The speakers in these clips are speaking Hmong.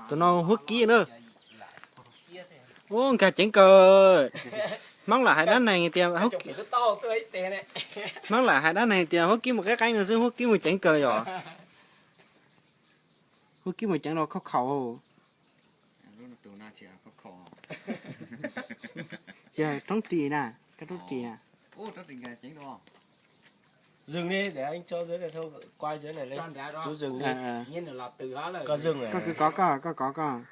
Tus no huab kib na. Ub, nkag ceev kawg. Hmoob lam hais dab neeg tias, Hmoob lam hais dab neeg tias huab kib mus qeeb qeeb no xwb, huab kib mus ceev kawg yom. Huab kib mus ceev los khaub khaum. Ces roob ris na, kab roob ris na. Dừng đi, để anh cho dưới này thôi, quay dưới này lên. Cho đéo đó. Chú dừng đi. Ờ, ờ. Nhìn nó là từ đó rồi. Con dừng rồi. Con cứ có con, con có con.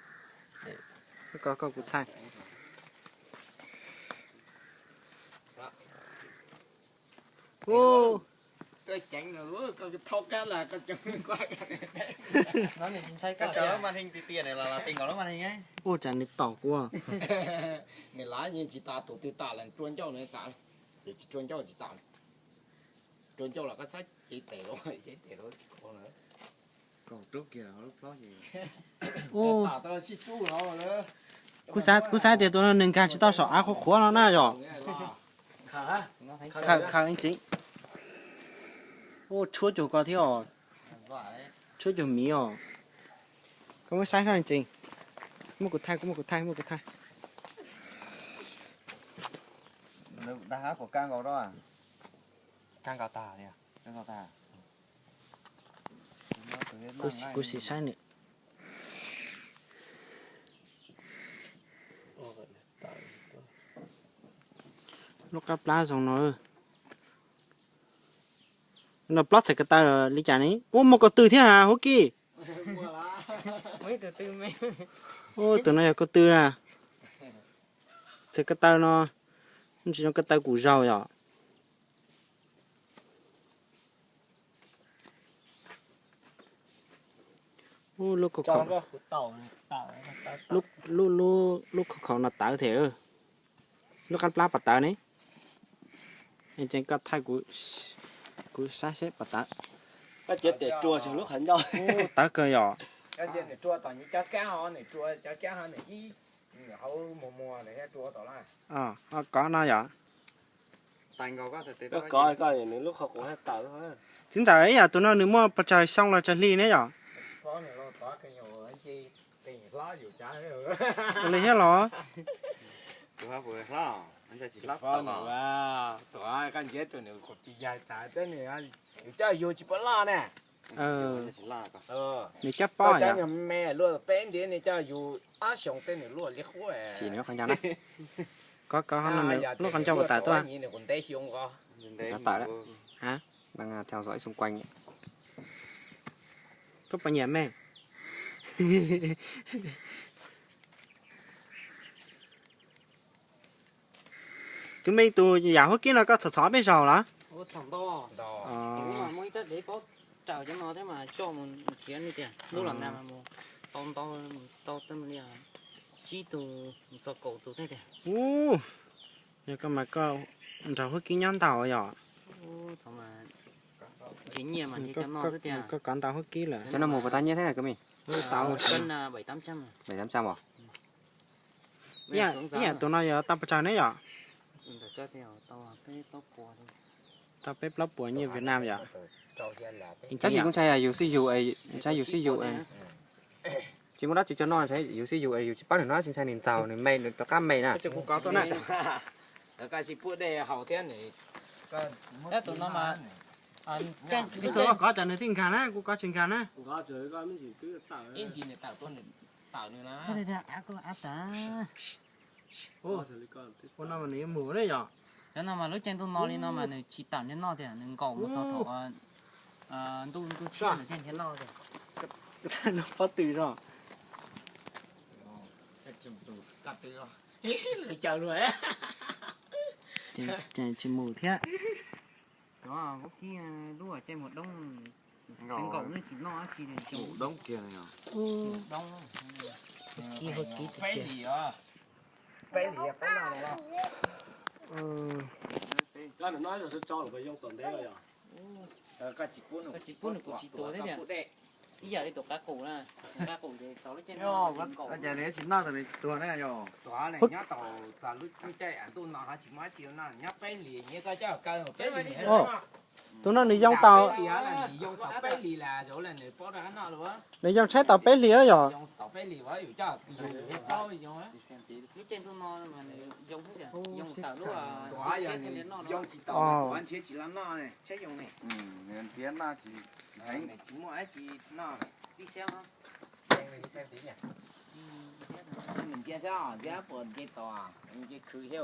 Con có con cũng thay. Ô. Koj ceev nws lub, koj thauj kab los koj ceev nws quaj. Koj tso lub màn hình tiag tiag này là, là tìm có lub màn hình ấy. Ua cas nws tom kuv. Nws lav yeej tsis tas, tus twg tas los rua ncauj nws tas, tsis rua ncauj tsis tas. Rua ncauj los koj txhob cev tes lawm, cev tes lawm. Kuv xav, kuv xav tias tus no nws nkag tsis tau saum av qhuav qhuav no na yom. Khaws, khaws ib tsev. Ua tshuab cuag ko thiab os. Tshuab cuag miv os. Koj muab saib soj ntsees. Muab kuv thaij, kuv muab kuv thaij, muab kuv thaij. Dag hab puas kaj nkaus rau? Kaj nkaus tag li, kaj nkaus tag. Kuv sim saib nws. Lub qab plab zoo no. No plob txhais ko taw li cas ne? Ua, muaj ko tw thiab hab huab kib. Ua, tus no yog ko tw na. Txhais ko taw no, tsis zoo ko taw kuv zaug yom. Ub, lub khau khau, lub, lub, lub khau khau no tawv thiab. Lub qab plab puas tawv ne? Tseem koj thaij kuv, kuv saib seb puas tawv. Koj cia tes rua lub qhov ncauj. Ub, tawv kawg yom. Kov no yom. Txiv ntxawm, ib yam tus no nws muaj pes tsawg xyoo los tsawg hli ne yom? Ua li thiab los? Nws coj yug tsis pom loj ne. Nws coj pom yom. Me luaj peb ntiav nws coj yug ob xyoos tej nws luaj li qub. Kov, kov no, lub qhov ncauj puas tawv tuaj? Ntev xyoo ko. Đang theo dõi xung quanh. Koj puas nyiam me? Tus me tus yam huab kib no koj txhom txhom peb zaug los? Muaj ib rab dev pob raws cov no thiab mas coj mus nrhiav li tias hnub los nag mas mus tau ntau, mus tau tej li tsib tus mus txog kaum tus thiab tiag. Ub, yog koj mas koj nrog huab kib nyob ntau yom? Nyiam mas nyiam cov no xwb tiag. Koj kov ntau huab kib lawm. Cov no mus puas tau nyiaj thiab na koj me? Tau, bảy tám trăm os. Ib yam tus no yog tau pes tsawg ne yom? Tau peb plaub puas nyiaj Việt Nam yom? Tab sis kuv ntshai yus xij yus, ntshai yus xij yus. Tsis muaj dab tsi cov no, yus xij yus es yus tsis pab nws no tsis ntshai nws ntxaug nws me nws rov qab me na. Kuv kov tau na. Tus no mas, koj kov tsam nws thiaj nkag na, kuv kov tsis nkag na. Ib ntsis nws tawm tuaj nws tawm nws na. Ua no mas nws yuav mus ne yom? Cov no mas lub caij ntuj no li no mas nws tsis tawm nws noj tiag, nws nkaum mus txog thaum ntuj ntuj tshiab nws thiaj nrhiav noj tiag. Pob tw zog. Tsis mus thiab. Cov vaub kib lub caij mus doob, nkaum nws tsis noj dab tsi li. Doob kiag. Kib huab kib tiag tiag. Tsis pub nws kuv tsis tuag thiab tiag. Ib yam li tus qab qus na, tus qab qus ces txog lub caij nws tsis noj tus nws tuag na, nyob tau txog lub caij ntuj no ho tsis muaj dab tsi noj, nyob peb hlis nyias koj coj kaw peb hlis. Tus no nws yoo tau, nws yoo tshaib tau peb hlis yom. Ntsia thiab, ntsia puas nce tau, nce khwv thiab.